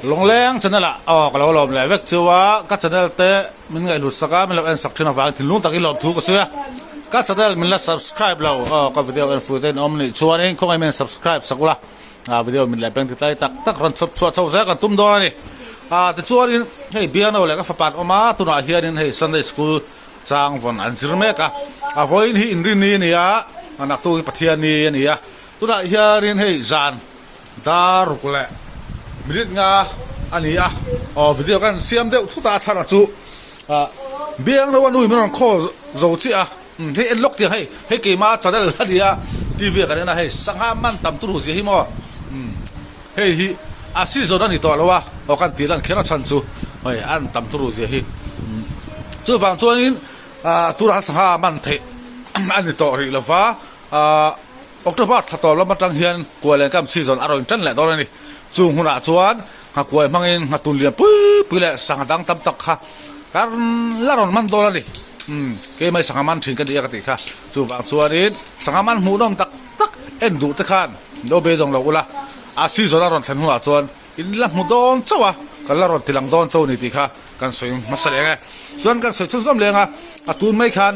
Lungleng channel ah aw ka lo lawm leh vek chu a, ka channel te min ngaihhlut sak a, min lo en sak thin avangin thinlung takin lawm thu ka sawi a, ka channel min la subscribe lo aw ka video en fuh te in awm nih chuanin khawngaih min subscribe sak ula, ah video min leh peng ti tlai tak tak rawn chhawp chhuah chho zel kan tum dawn a ni. Ah tichuanin hei biangno leh ka fapa an awm a, tunah hianin hei Sunday school chang vawn an zir mek a, a vawiin hi inrinni a ni a, a naktu hi Pathianni a ni a, tunah hianin hei zan Dar ruk leh minute nga a ni a, aw video kan siam deuh thut a, a thar chu ah biang lo a nui min rawn call zo chiah a, umm hei en lawk tiang hei, hei keima channel a ni a, TV ah kan en a hei sangha man tam turu zia hi maw umm hei hi a season a ni tawh lo a, aw kan tih lan kher a chhan chu hei an tam turu zia hi umm chuvang chuanin ah tunah sangha man theih a ni tawh rih lo va ah. October thla tawp lam atang hian kuai leh kam season a rawn tan leh dawn a ni. Chung hunah chuan nghakuai hmangin nghatun lian pui pui leh sangha dang tam tak kha kan la rawn man dawn a ni. Umm, keimah sangha man thin ka ni a ka tih kha. Chuvang chuanin sangha man hmuhnawm tak tak en duh te khan lo beidawng lo ula, a season a rawn thlen hunah chuan in la hmu dawn chauh a, kan la rawn tilang dawn chauh a ni tih kha kan sawi hmasa leng e. Chuan kan sawi chhunzawm leng a, a tun mai khan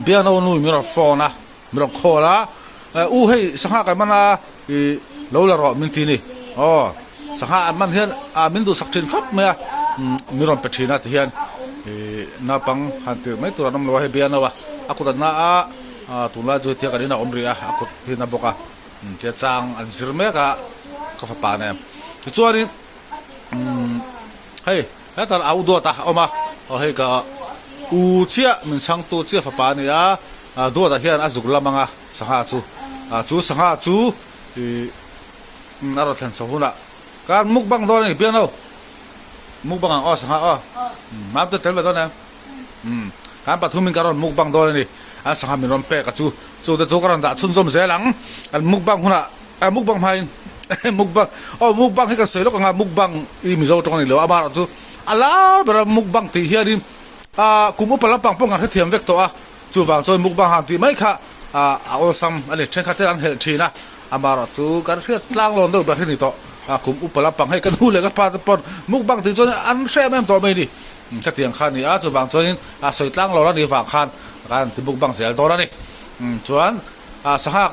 Biakno nu min rawn phone a. Min rawn call a, U hei sangha kan man a, i lo la rawh min ti ni. Aw, sangha an man hian a min duhsak thin khawp mai a, min rawn pe thin a tihian i naupang han tirh mai tur an awm lo a, hei bian lo a, a kut an na a, tunlai chu hetiang kan inah a awm rih a, a kut hi na bawk a, tia chang an zir mek a ka fapa nen. Tichuanin hei hetah au duat a awm a, aw hei ka u chiah min chhangtu chiah fapa a ni a. Duatah hian a zuk lam anga sangha chu chu sangha chu ih a rawn thlen chho hunah khan mukbang dawn a ni piang lo mukbang ang aw sangha aw mam te tel ve dawn em umm khan pathumin ka rawn mukbang dawn a ni an sangha min rawn pek a chu chu te chu ka rawn dah chhunzawm zel ang an mukbang hunah a mukbang hmain mukbang aw mukbang hi kan sawi lawk anga mukbang i mizo tawng a ni lo amaherawhchu a lar ber a mukbang tih hianin ah kum upa lampang pawh kan hrethiam vek tawh a. Chuvang chuan mukbang han tih mai kha a awlsam a ni. Thenkhat te an helh thin a, amaherawh chu kan hriat tlang lawn deuh ber hi ni tawh. A kum upa lampang hei ka nu leh ka pa te pawn mukbang tih chuan an hre em em tawh mai ni. Khatiang kha a ni a, chuvang chuanin a sawi tlang lawn a nih vang khan kan ti mukbang zel dawn a ni. Chuan sangha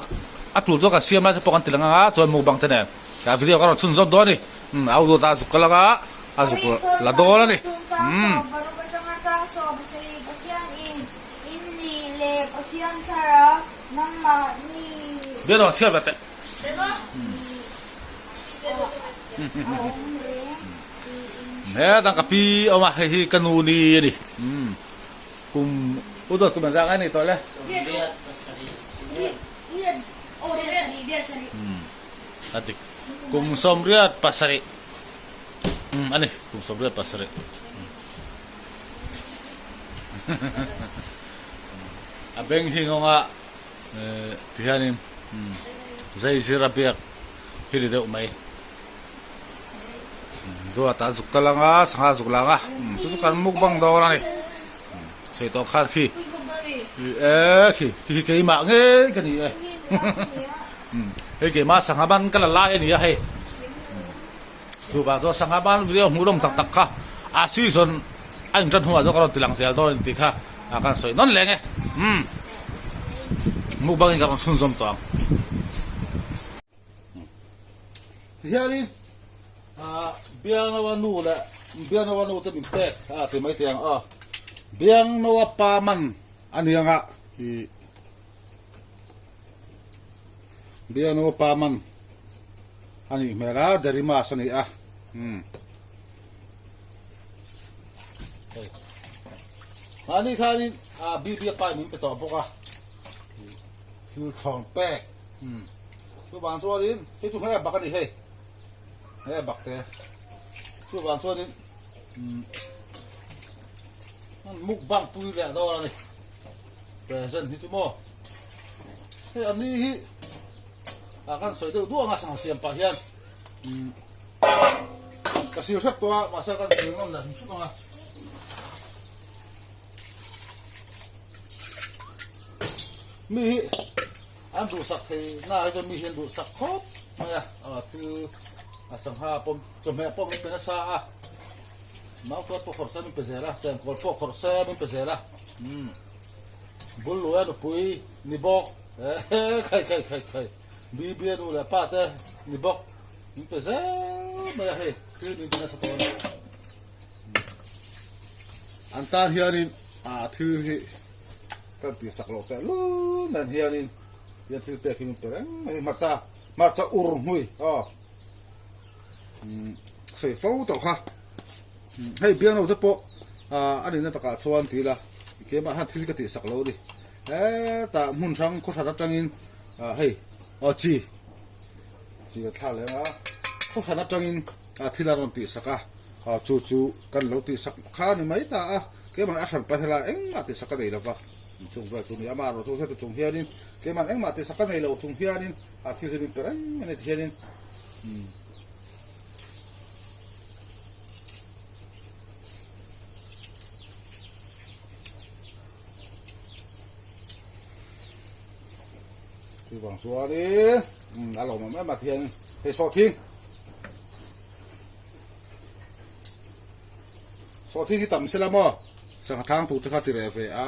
a tul chuan kan siam lai te pawh kan ti lang ang a, chuan mukbang te nen video kan rawn chhunzawm dawn a ni. Au dawt a zuk ka lang a. A zuk la dawn a ni. Bian rawn chhiar ve teh. Hetah ka pi a awm a, hei hi ka nu ni a ni. Kum u dawt kum engzah ngai a ni tawh le? A dik. Kum 77. Umm a ni kum 77 a beng hi ngawnga ti hianin zai zir a biak hi ni deuh mai duat a zuk kal anga sangha zuk lang a chu chu kan mukbang dawn a ni sei tawh khan khi e khi khi keimah ngei ka ni e hei keimah sangha ban ka la lai a ni a hei. Chuvang chuan sangha ban video hmuh lawm tak tak kha a season a intan hunah chuan ka rawn ti lang zel dawn a ni tih kha kan sawi nawn leng e. Umm mukbang in ka rawn chhunzawm tawh ang. Tihianin Biangnoa nu leh Biangnoa nu te min pek a ti mai thei ang aw. Biangnoa pa man a ni anga ih Biangnoa pa man. A nih hmel a, Derimas a ni a. Umm. Hei. Mahni khanin a BB a pa in min pe tawh bawk a. Thil thawn pek. Umm. Chuvang chuanin hei chu hei a bak a ni hei. Hei a bak te. Chuvang chuanin umm mukbang pui leh dawn a ni. Present hi chu maw. Hei a ni hi Ah kan sawi deuh duh anga sangha siam pah hian ka sil hrep tawh a mahse kan sil ngam leh hrim hrim anga mi hi an duhsak thei na hi chuan mi hi an duhsak khawp mai a thil. A sangha pawm chawhmeh pawh min pe nasa a, mau chuan pawh khawrh se min pe zel a, chengkawl pawh khawrh se min pe zel a, umm bul luia nupui ni bawk ehe khai khai khai khai Bibia nu leh pa te ni bawk min pe zel mai a hei thil min pe nasa tawh a ni. An tan hianin ah thil hi kan tihsak loh teh lul nen hianin hian thil pek hi min pe reng mai hmarcha hmarcha ur hmui aw sawi fo tawh kha hei biangno te pawh ah a nihna takah chuan ti ila keimah hian thil ka tihsak lo a ni hetah hmun hrang khaw hran atangin ah hei aw chi chi ka thla leng a khaw hran atangin a thil a rawn tihsak a ah chu chu kan lo tihsak kha a ni mai ta a keimah a hran pahela engmah tihsak a nei lo va chung vel chu ni a amaherawhchu chu heti chung hianin keimah engmah tihsak a nei lo chung hianin a thil hi min pe reng a ni tihianin umm. Chuvang chuanin a lawmawm em a thian hei sawhthing sawhthing hi tam sela maw sangha thang tur te kha ti reh ve a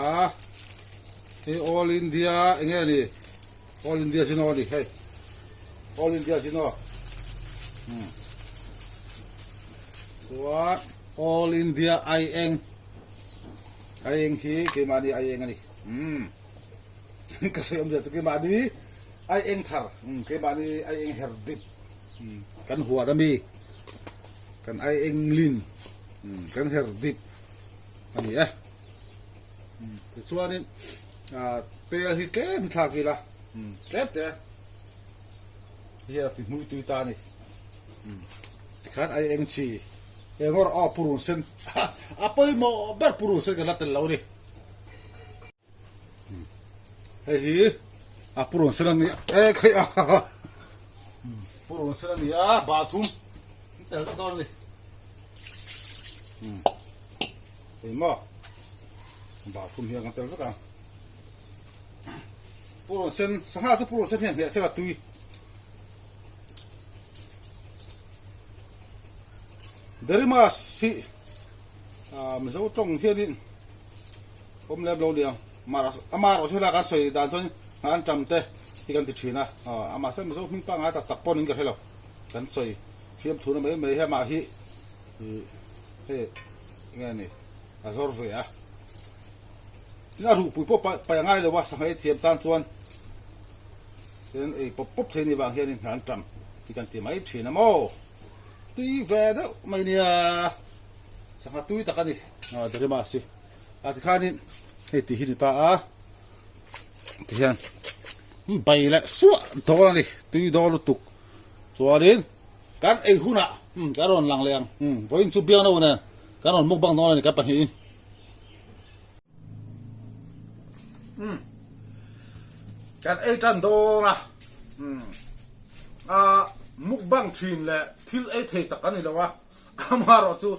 hei all India enge ni all India zino a ni hei all India zino chuan all India ai eng ai eng hi keimahni ai eng a ni umm. Ka sawi awm zia chu keimahni ai eng thar, keimahni ai eng her dip kan huat a mi, kan ai eng lin kan her dip a ni e. Tichuanin tel hi tlem hi thlak ila, tlem te hi a ti hmui tui ta a ni. Tikhan ai eng chi engawr aw purun sen a pawimawh ber purun sen kan la tel lo a ni. Hei hi a purun sen a ni e khai a purun sen a ni a bathroom tel dawn a ni hei maw bathroom hian kan tel vek ang purun sen sangha chu purun sen hian hneh sela tui Derimas hi Mizo tawng hianin Awm lem lo liang. Amaherawh chu helai kan sawi dan chuan an tam te hi kan ti thin a, amah chuan Mizo hming pangngai tak tak pawh niin ka hre lo. Kan sawi fiam thuna mai mai hi amah hi hei enge ni a zawr ve a. Tin a ruhpui pawh paih a ngai lo a, sangha ei thiam tan chuan tin ei pawp pawp thei ni vang hianin an tam hi kan ti mai thin a maw. Tui ve deuh mai nia sangha tui tak a ni Darimas hi. A tikhanin hei tih hi ni ta a tihian bai leh suah dawn a ni tui dawn lutuk chuanin kan ei hunah kan rawn lang leh ang vawiin chu biang no nen kan rawn mukbang dawn a ni kan pahnihin. Kan ei tan dawn a a mukbang thin leh thil ei thei tak kan ni lo a amaherawh chu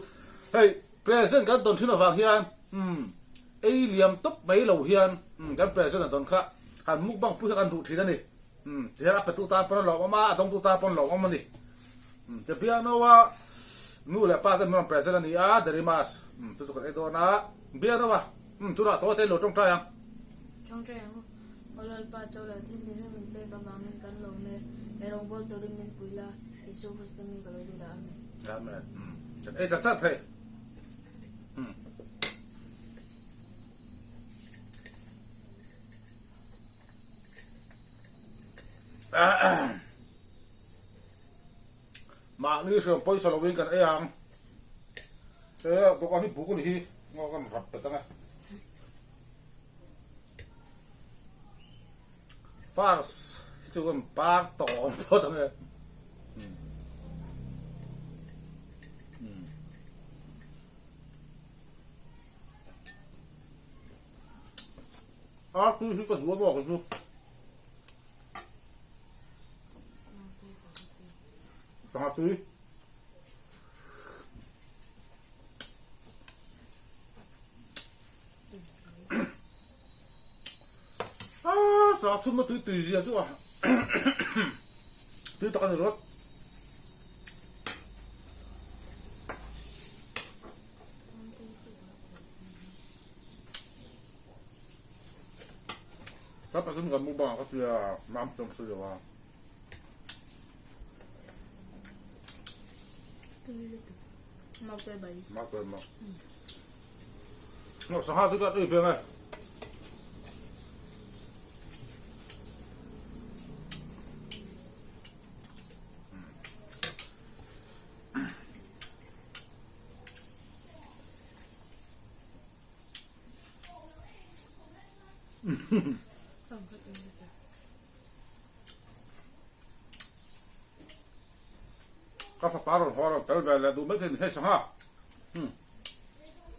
hei Present kan tawn thin avang hian umm ei liam tawp mai lo hian umm kan present a tawn kha han mukbang pui kha kan duh thin a ni. Umm tihian a petu tan pawn a lawmawm a, a dawngtu tan pawn a lawmawm a ni. Umm che biangno a nu leh pa te min rawn present a ni a, Derimas umm chu chu kan ei dawn a, biangno a umm chunah tawh te lo tawngtai ang. Tawngtai ang u. Aw Lalpa Chawla thil ni reng min pek avangin kan lawm e, he rawngbawl turin min pui la, Isua Krista mi ka lo dil a, Amen. Amen. Kan ei chat chat thei. Mahni hriam pawisa lovin kan ei ang. E, dawhkan hi buk a ni hi. Ngaw kan rap bet ang e. First hi chu kan par tawm phawt ang e. A tui hi ka duh a maw chu. Sangha tui. Ah, sa chhum na tui tui zia chu a. Tui tak a ni rawt. Ka takin kan mukbang ah ka tia mam chuan ka sawi lo a. Mau tuai bai. Mau tuai mau. Ngok sangha tu kat ei ve ngai. Ka fapa rawn haw rawn tel ve leh duh mai thei ni hei sangha.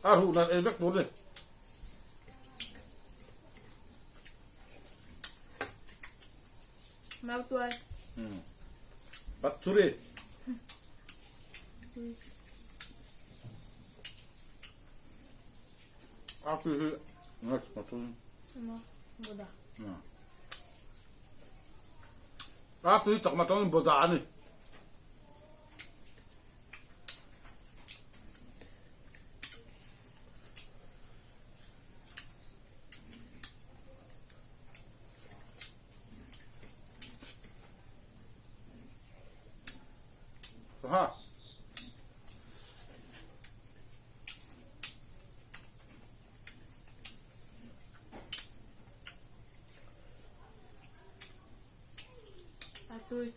A ruh nan ei vek tur ni. Mau tuai. Bat churi. A khi hi ngat ma thun. Boda. A tui chak ma tangin boda ani. Ha. A tui.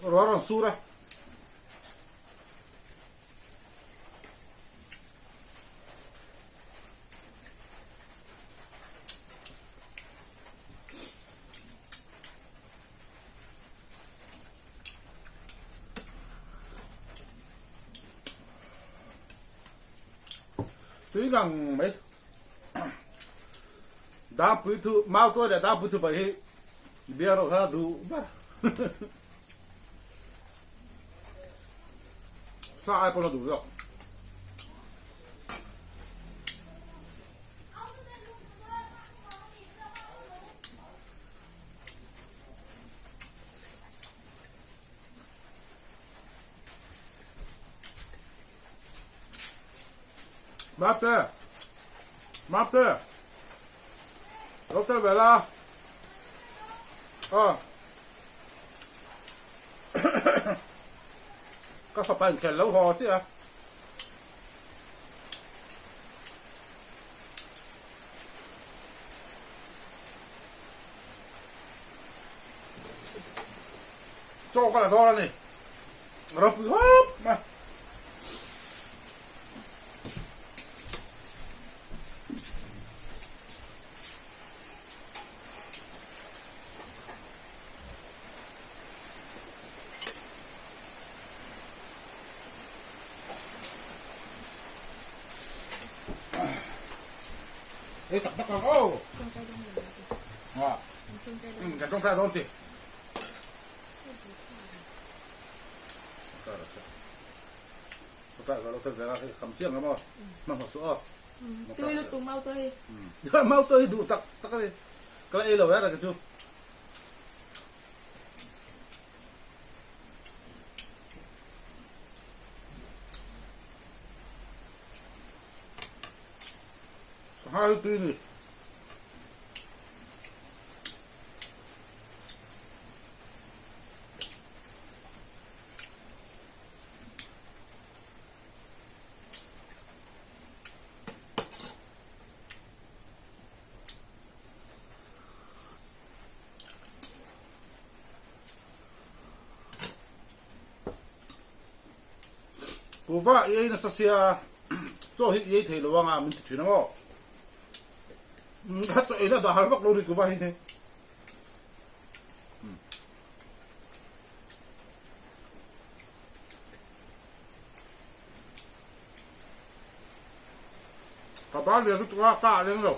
Ruah rawn sur a. Tui ngang mai. Dangpui thu mau tuai leh dangpui thu bai hi bia rawh kha duh ber. Sa ai pawn a duh zawk. Mate! Mate! Lo tel ve la. Aw. Ka fapa inkhel lo haw chiah a. Chaw ka la dawn a ni. Ropui hawp mai. Ei tak tak ang aw. Ha. Kan tawngtai dawn ti. Tui lutuk mau tuai. Mau tuai duh tak tak a ni. Ka la ei lo er a chu. Sangha hi tui ni. Kuva i ei nasa sia chaw hi i ei thei lo anga min ti thin ang aw. Kha chaw eina dah har vak lo ni kuva hi. Ka ban ve lutuk a, ka ah leng lo.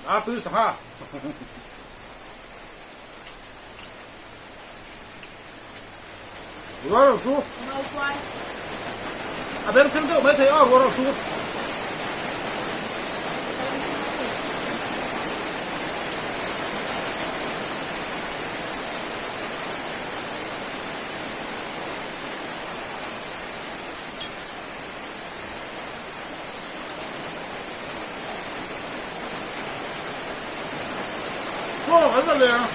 A tui sangha. Rual ro su. A beng chheng deuh mai thei aw rual ro su. Chaw kan la leng.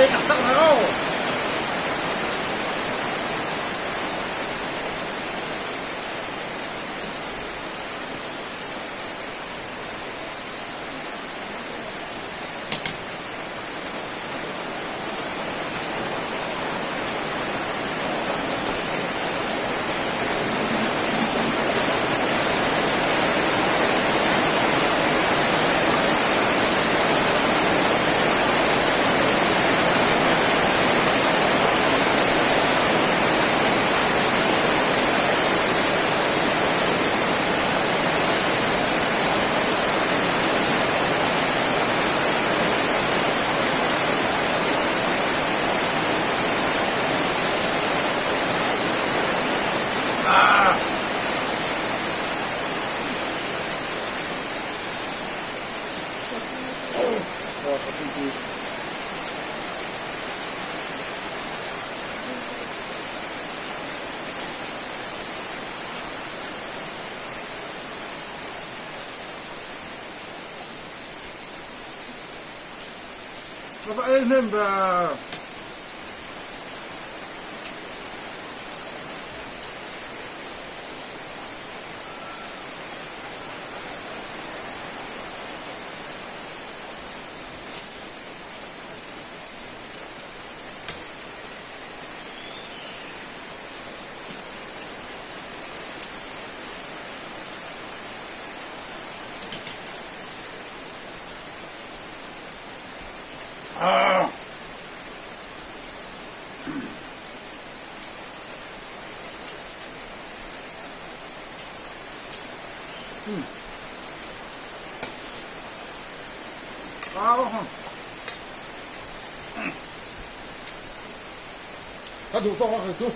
Ei tak tak mai aw. Ka va ei hnem ber. Ka duh tawk a kei chu.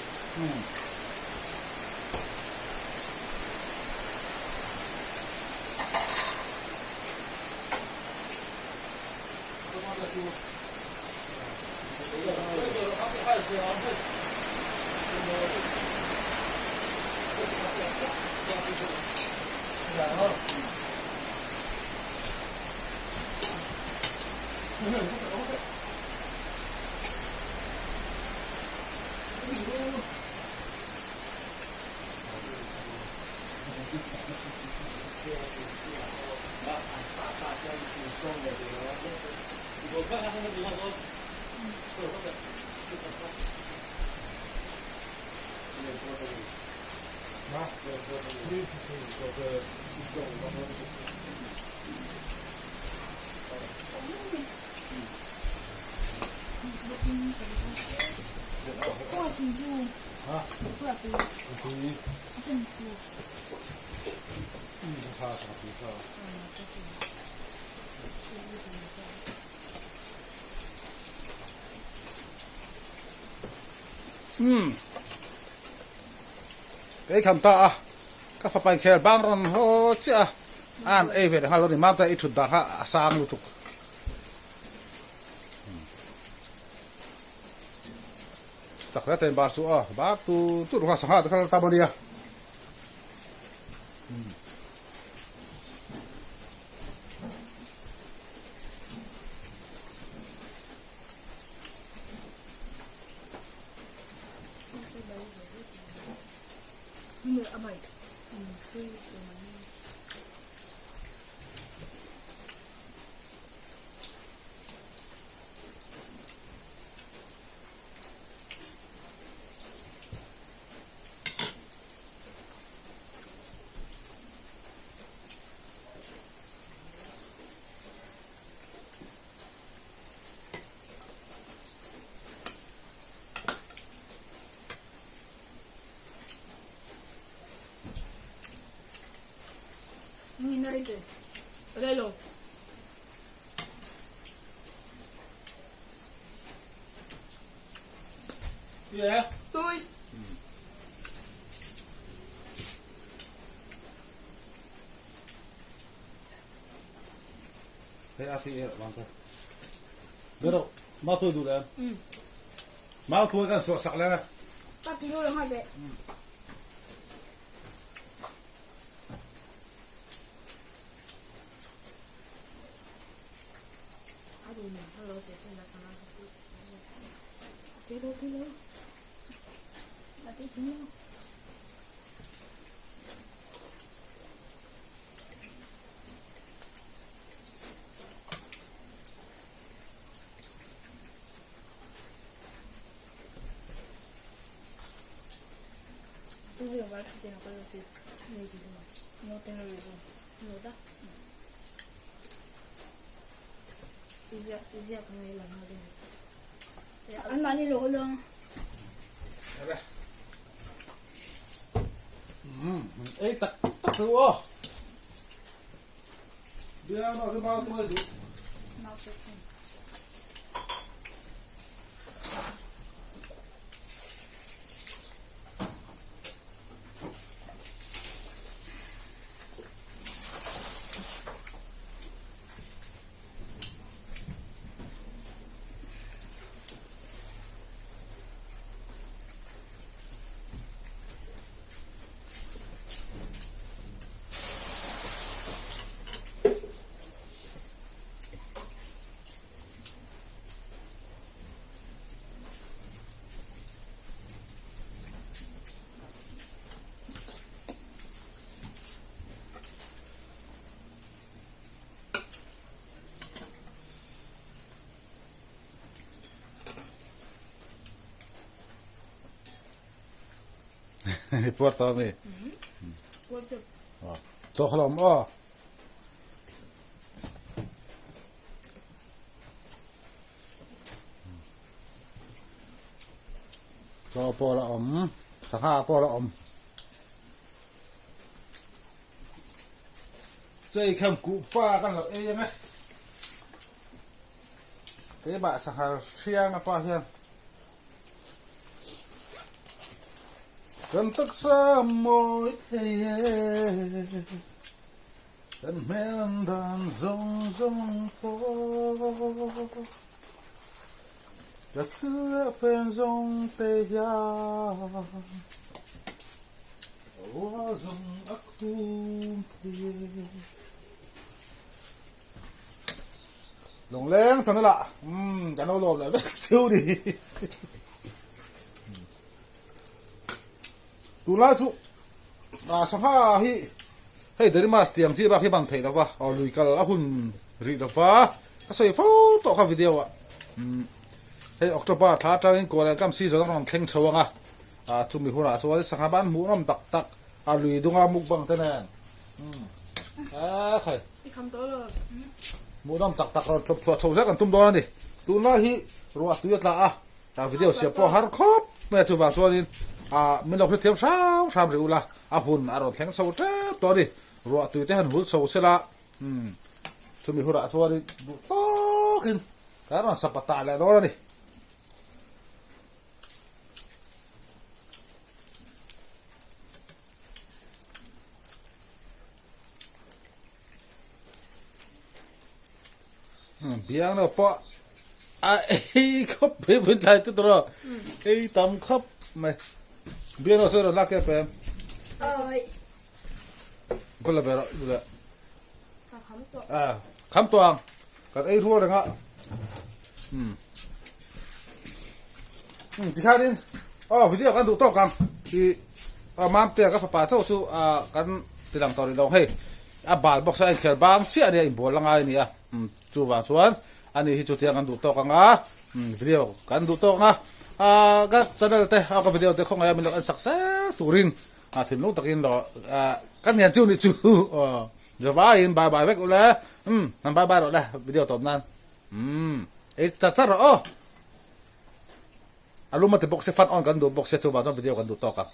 Umm kei tham ta a ka fapa inkhel bang rawn haw chiah a an ei ve leh nghal dawn a ni mam te i thut dan kha a sang lutuk. Tak hle te bar chu aw bar tur tur kha sangha te kha tam ania. Tui. Hei a thi er bang kha. Bero ma tui du le. Ma tui kan so sak le. Ka tui lo ha be. An mahni lo lawng. Ei tak tak chu aw. Bia no chu mau tuai duh. Puar ta mi. Chaw khalawm aw. Chaw pawh la awm, sangha pawh la awm. Chei khan kuhva kan lo ei ang e. Keimah sanghar hriang a pa hian kan taksa mawi thei e. Kan hmel an dan zawng zawng pawh ka chil leh fen zawng te hian Ruah zawng a khum thei e. Lungleng channel ah umm kan lo lawm leh vek cheu ni. Tunlai chu ah sangha hi hei Derimas tiang chi bak hi bang theih lova aw lui kal a hun rih lova ka sawi fo tawh kha video ah umm hei October thla atangin Kuala Kam season a rawn thleng chho anga ah chumi hunah chuan sangha ban hmuhnawm tak tak a lui dunga mukbang te nen umm ah khai. Hmuhnawm tak tak rawn chawp chhuah chho zel kan tum dawn a ni. Tunlai hi ruah tui a tla a, a video siam pawh a har khawp mai a, chuvang chuanin ah min lo hrethiam hram hram rih ula, a hun a rawn thleng chho tep tawh a ni. Ruah tui te han hul chho sela, umm chumi hunah chuanin duh tawkin kan rawn sapa tah leh dawn a ni. Biang lo pawh a ei khawp mai vun thlai chu tawh ei tam khawp mai biang lo chu rawn lak kep em ka la ve rawh chu le a kham tawh ang kan ei rual reng a um tikhanin aw video kan duh tawk ang i. Mamtea ka fapa chauh chu kan ti lang tawh rih lo hei a bal box a inkhel bang chiah a nia inbual la ngai a ni a chuvang chuan ani hi chutiang kan duh tawk ang a video kan duh tawk ang a ka channel te a ka video te khawngaih a min lo en sak zel turin thinlung takin lo ka hnian chu ni chu Zavaiin bye bye vek ule han bye bye rawh le video tawp nan ei char char rawh aw. A lum a ti bawk se fan on kan duh bawk se chuvang chuan video kan duh tawk ang.